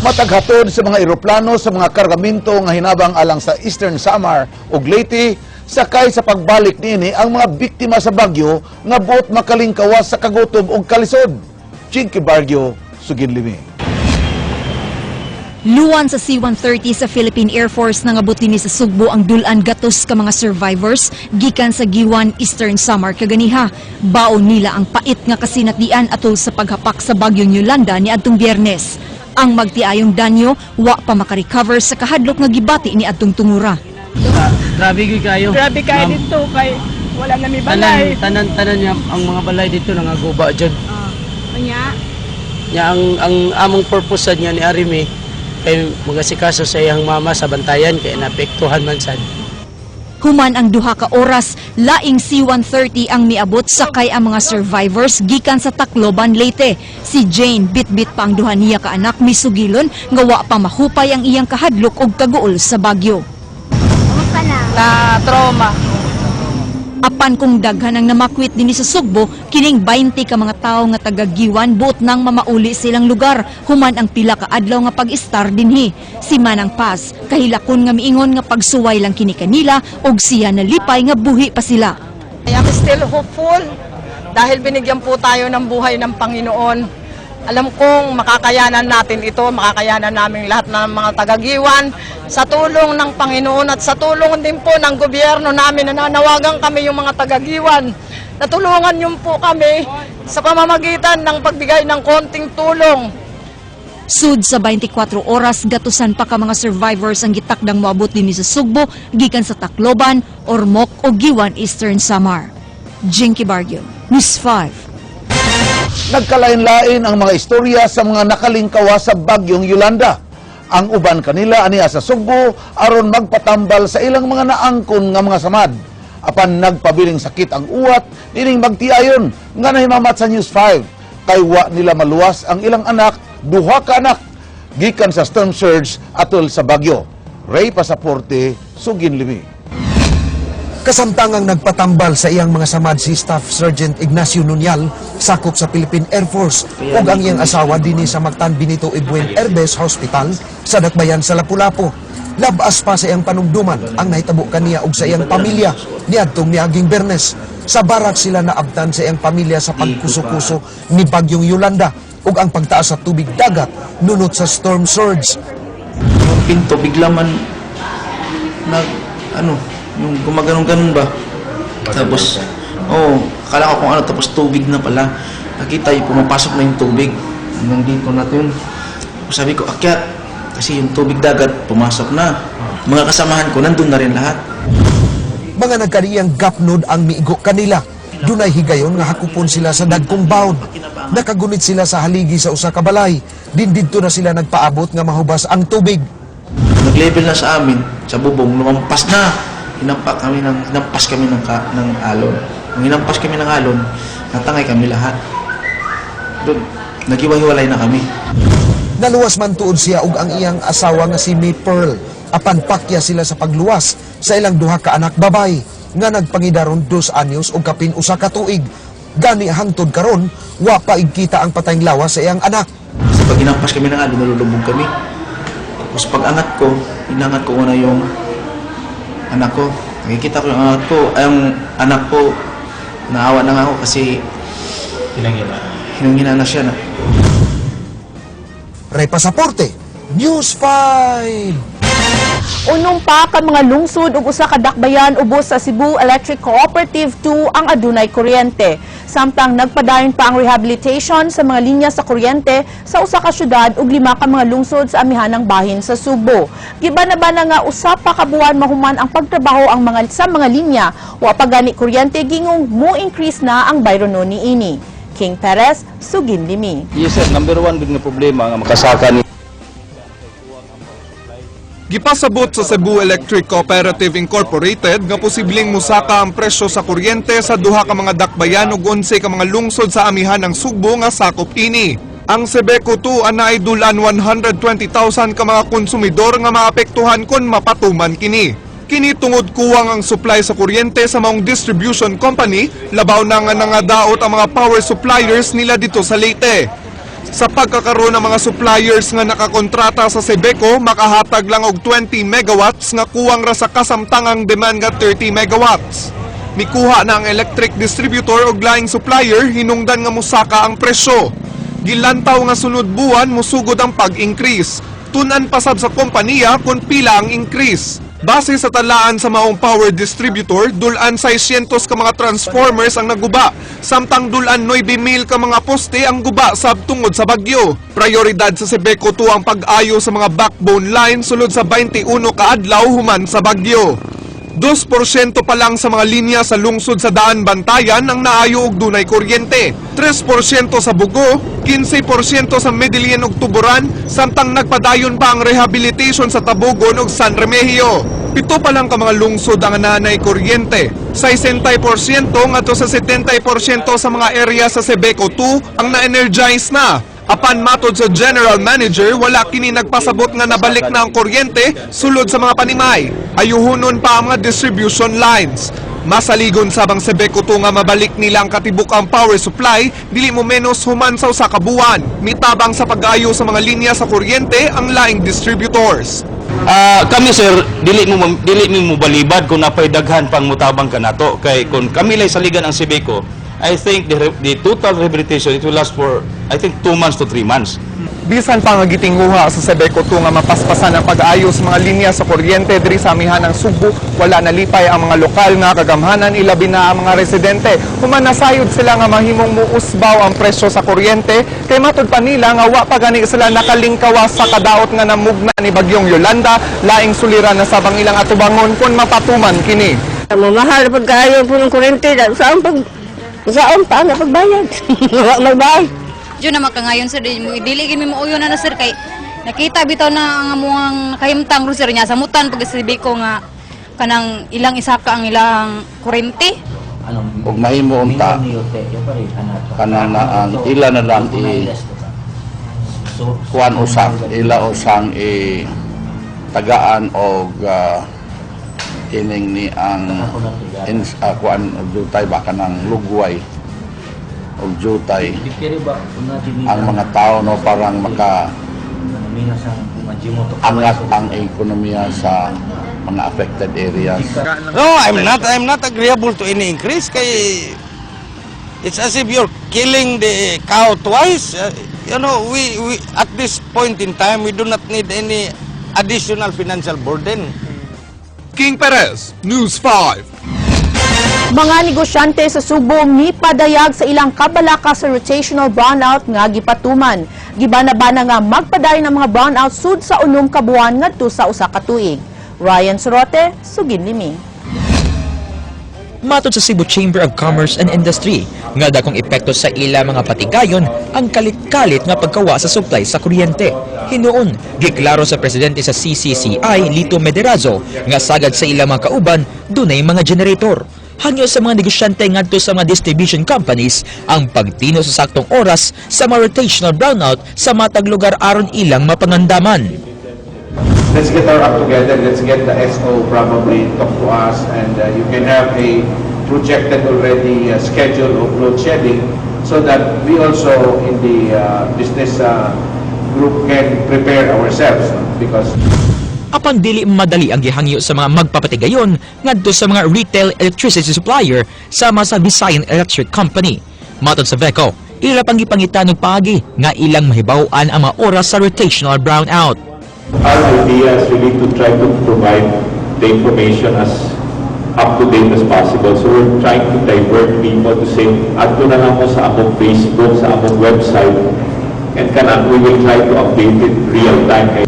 Matag hatod sa mga eroplano sa mga kargamento nga hinabang alang sa Eastern Samar ug Leyte, sakay sa pagbalik niini ang mga biktima sa bagyo nga buot makalingkawas sa kagutom ug kalisod. Chinky Bargio, Sugin Limi. Luwan sa C-130 sa Philippine Air Force, nangabot dinhi sa Sugbo ang dul-an gatos ka mga survivors gikan sa Guiuan, Eastern Samar kaganiha. Baon nila ang pait nga kasinatian atol sa paghapak sa bagyong Yolanda niadtong Biyernes. Ang magtiayong danyo wa pa makarecover sa kahadlok nga gibati niadtong tungura. Grabe gyud kayo. Grabe kayo Ma'am. Dito kay wala na mi Tanan balay. Tanan tanan niya ang mga balay dito nangaguba jud. Unya, Nya ang among purpose sad nga ni Arimi kay magasikaso sa iyang mama sa bantayan kay naapektuhan man sad. Human ang 2 ka oras, laing C-130 ang miabot sakay ang mga survivors gikan sa Tacloban, Leyte. Si Jane, bitbit pa ang duha niya ka anak, misugilon nga wa pa mahupay ang iyang kahadlok og kaguol sa bagyo. Na trauma. Apan kung daghan ang namakwit dinhi sa Sugbo, kining 20 ka mga tawo nga taga-Guiuan buot nang mamauli silang lugar human ang pila ka adlaw nga pag-istar dinhi. Si Manang Paz, kahilakon nga miingon nga pagsuway lang kini kanila ug siya nalipay nga buhi pa sila. I am still hopeful dahil binigyan po tayo ng buhay ng Panginoon. Alam kong makakayanan natin ito, makakayanan namin lahat ng mga taga-Guiuan sa tulong ng Panginoon at sa tulong din po ng gobyerno namin. Nananawagan kami yung mga taga-Guiuan. Natulungan niyo po kami sa pamamagitan ng pagbigay ng konting tulong. Sud sa 24 oras, gatusan pa ka mga survivors ang gitakdang moabot dinhi sa Sugbo gikan sa Tacloban, Ormoc o Guiuan, Eastern Samar. Jinky Bargio, News 5. Nagkalain-lain ang mga istorya sa mga nakalingkawa sa bagyong Yolanda. Ang uban kanila aniya sa Sugbo aron magpatambal sa ilang mga naangkon nga mga samad. Apan nagpabiling sakit ang uwat nining magtiayon nga nahimamat sa News 5 kay wa nila maluwas ang ilang anak, duha ka anak, gikan sa storm surge atol sa bagyo. Ray Pasaporte, Sugin Limi. Kasamtangang nagpatambal sa iyang mga samad si Staff Sergeant Ignacio Nunyal, sakop sa Philippine Air Force, ug ang iyang asawa dinhi sa Mactan Benito Ebuen Airbase Hospital sa Dakbayan sa Lapu-Lapu. Labas pa sa iyang panumduman ang nahitabo kaniya ug sa iyang pamilya niadtong niaging Bernes. Sa barak sila naabtan sa iyang pamilya sa pagkuso-kuso ni Bagyong Yolanda ug ang pagtaas sa tubig dagat nunot sa storm surge. Yung pinto bigla man nag ano, yung gumaganon-ganon ba. Tapos, oh, akala ko kung ano, tapos tubig na pala. Nakita yung pumapasok na yung tubig. Hanggang dito na to yun. Tapos sabi ko, "Akyat." Kasi yung tubig dagat, pumasok na. Mga kasamahan ko, nandun na rin lahat. Mga nagkaniyang gapnod ang miigo kanila. Dunay higayon nga hakupon sila sa dagkong bawd. Nakagunit sila sa haligi sa usa ka balay. Din didto na sila nagpaabot nga mahubas ang tubig. Nag-level na sa amin, sa bubong, lumampas na. Hinampas kami ng alon. Nung hinampas kami ng alon, natangay kami lahat. Doon, naghiwa-hiwalay na kami. Naluwas man tuod siya ug ang iyang asawa nga si May Pearl. Apan pakya sila sa pagluwas sa ilang duha ka anak babay nga nagpangidaron 2 anyos ug kapin 1 ka tuig. Gani hangtod karon wa pa igkita ang patayng lawas sa iyang anak. Kasi pag hinampas kami ng alon, nalulubog kami. Tapos pag angat ko, inangat ko una yung anak ko. Nakikita ko yung anak ko, ay, ang anak ko, naawa na nga ako kasi hinang-hina na siya na. Ray Pasaporte, News 5. Unom pa ka mga lungsod ug usa ka dakbayan ubos sa Cebu Electric Cooperative 2 ang adunay kuryente. Samtang nagpadayon pa ang rehabilitation sa mga linya sa kuryente sa usa ka syudad ug lima ka mga lungsod sa amihanang bahin sa Sugbo. Giban-bana nga 1 pa ka buwan mahuman ang pagtrabaho ang mga sa mga linya, wa pa gani kuryente gingong mo increase na ang bayronon niini. King Perez, Sugin Limi. Yes sir, number one big na problema nga makasaka ni Gipasabot sa Cebu Electric Cooperative Incorporated nga posibleng musaka ang presyo sa kuryente sa duha ka mga dakbayan ug 11 ka mga lungsod sa amihan ng Sugbo nga sakop ini. Ang Cebeco 2 anaay dulan 120,000 ka mga konsumidor nga maapektuhan kon mapatuman kini. Kini tungod kuwang ang supply sa kuryente sa maong distribution company, labaw na nga nangadaot ang mga power suppliers nila dito sa Leyte. Sa pagkakaroon ng mga suppliers nga nakakontrata sa Cebeco, makahatag lang og 20 megawatts nga kuwang ra sa kasamtangang demand nga 30 megawatts. Mikuha na ang electric distributor og laing supplier hinungdan nga musaka ang presyo. Gilantaw nga sunod buwan musugod ang pag-increase. Tun-an pasab sa kompanya kung pila ang increase. Base sa talaan sa maong power distributor, dulan 600 ka mga transformers ang naguba, samtang dulan 9,000 ka mga poste ang guba sab tungod sa bagyo. Prioridad sa Cebeco 2 ang pag-ayo sa mga backbone line sulod sa 21 ka adlaw human sa bagyo. 2% pa lang sa mga linya sa lungsod sa Daanbantayan ang naayo og dunay kuryente. 3% sa Bogo, 15% sa Medellin ug Tuburan, samtang nagpadayon pa ang rehabilitation sa Tabogon ug San Remigio. 7 pa lang ka mga lungsod ang nanay kuryente. 60% ngadto sa 70% sa mga area sa Cebeco 2 ang na-energize na. Apan matod sa general manager, wala kini nagpasabot nga nabalik na ang kuryente sulod sa mga panimay. Ayuhunon pa ang mga distribution lines. Masaligon sabang Cebeco 2 nga mabalik nila ang katibukang power supply, dili mo menos human sa usa ka buwan. Mitabang sa pag-ayo sa mga linya sa kuryente ang laing distributors. Kami, sir, dili mi mo balibad kung napay daghan pang mutabang kanato kay kung kami lay saligan ang Cebeco, I think the total rehabilitation, it will last for, I think, 2 months to 3 months. Bisan pa nga gitinguha sa Cebeco 2 nga mapaspasan ang pag-ayos mga linya sa kuryente diri sa amihan ng Sugbo, wala nalipay ang mga lokal nga kagamhanan, ilabi na ang mga residente. Human nasayod sila nga mahimong muusbaw ang presyo sa kuryente kay matud pa nila nga wa pa gani sila nakalingkawas sa kadaot nga namugna ni Bagyong Yolanda, laing suliran na sabang ilang atubangon kung mapatuman kini. Mamahal pag kaayo po ng kuryente, saan pa ang pagbayad? Wa may. Diyo na makangayon, sir, di mo dili gid mi muuyo na na, sir, kay nakita bitaw na ang amuang kahimtang ron, sir, niya samutan pag ko nga kanang ilang isaka ang ilang kuryente. Ug mahimo unta kanang na ang ila na lang i kuan usang ila usang i tagaan og ining ni ang kuan og jutay ba, kanang lugway og jutay ang mga tao, no, parang maka angat ang ekonomiya sa mga affected areas. No, I'm not agreeable to any increase kay it's as if you're killing the cow twice. We at this point in time, we do not need any additional financial burden. King Perez, News 5. Mga negosyante sa Sugbo mipadayag sa ilang kabalaka sa rotational brownout nga gipatuman. Gibana-bana nga magpadayon ang mga brownout sud sa 6 ka buwan ngadto sa 1 ka tuig. Ryan Sorote, sugid limi. Matod sa Cebu Chamber of Commerce and Industry, nga dakong epekto sa ila mga patigayon ang kalit-kalit nga pagkawa sa supply sa kuryente. Hinuon, giklaro sa presidente sa CCCI, Lito Mederazo, nga sagad sa ila mga kauban, dunay mga generator. Hangyo sa mga negosyante ngadto sa mga distribution companies ang pagtino sa saktong oras sa mga rotational brownout sa matag lugar aron ilang mapangandaman. Let's get our act together. Let's get the SO probably talk to us and you can have a projected already schedule of load shedding so that we also in the business group can prepare ourselves, no? Because Apan dili madali ang gihangyo sa mga magpapatigayon ngadto sa mga retail electricity supplier sama sa Visayan Electric Company. Matod sa VECO, ila pang gipangitan og paagi nga ilang mahibaw-an ang mga oras sa rotational brownout. Our idea is really to try to provide the information as up to date as possible. So we're trying to divert people to say, "Adto na lang mo sa among Facebook, sa among website," and kana we will try to update it real time.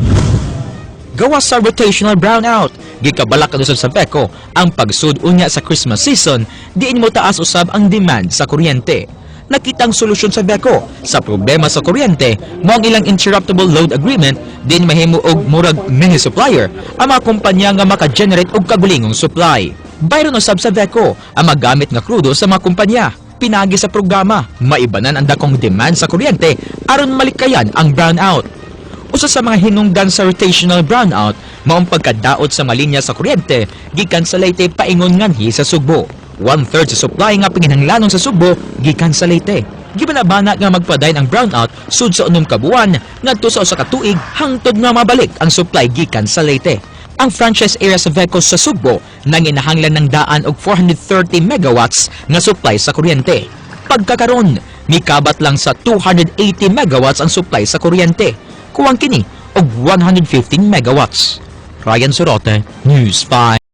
Gawas sa rotational brownout, gikabalak usab sa VECO ang pagsud unya sa Christmas season, diin mo taas usab ang demand sa kuryente. Nakitang solusyon sa VECO sa problema sa kuryente mo ang ilang interruptible load agreement din mahimo og murag mini supplier ang mga kumpanya nga maka-generate og kagulingong supply. Bayron usab sa VECO ang magamit nga krudo sa mga kumpanya. Pinagi sa programa, maibanan ang dakong demand sa kuryente aron malikayan ang brownout. Usa sa mga hinungdan sa rotational brownout maong pagkadaot sa mga linya sa kuryente gikan sa Leyte paingon nganhi sa Sugbo. One-third sa supply nga panginahanglanon sa Sugbo gikan sa Leyte. Gibanabana nga magpadayon ang brownout sud sa 6 ka buwan ngadto sa 1 ka tuig hangtod nga mabalik ang supply gikan sa Leyte. Ang franchise area sa VECO sa Sugbo nanginahanglan ng daan og 430 megawatts nga supply sa kuryente. Pagkakaron, mikabat lang sa 280 megawatts ang supply sa kuryente. Kuwang kini og 115 megawatts. Ryan Sorote, News 5.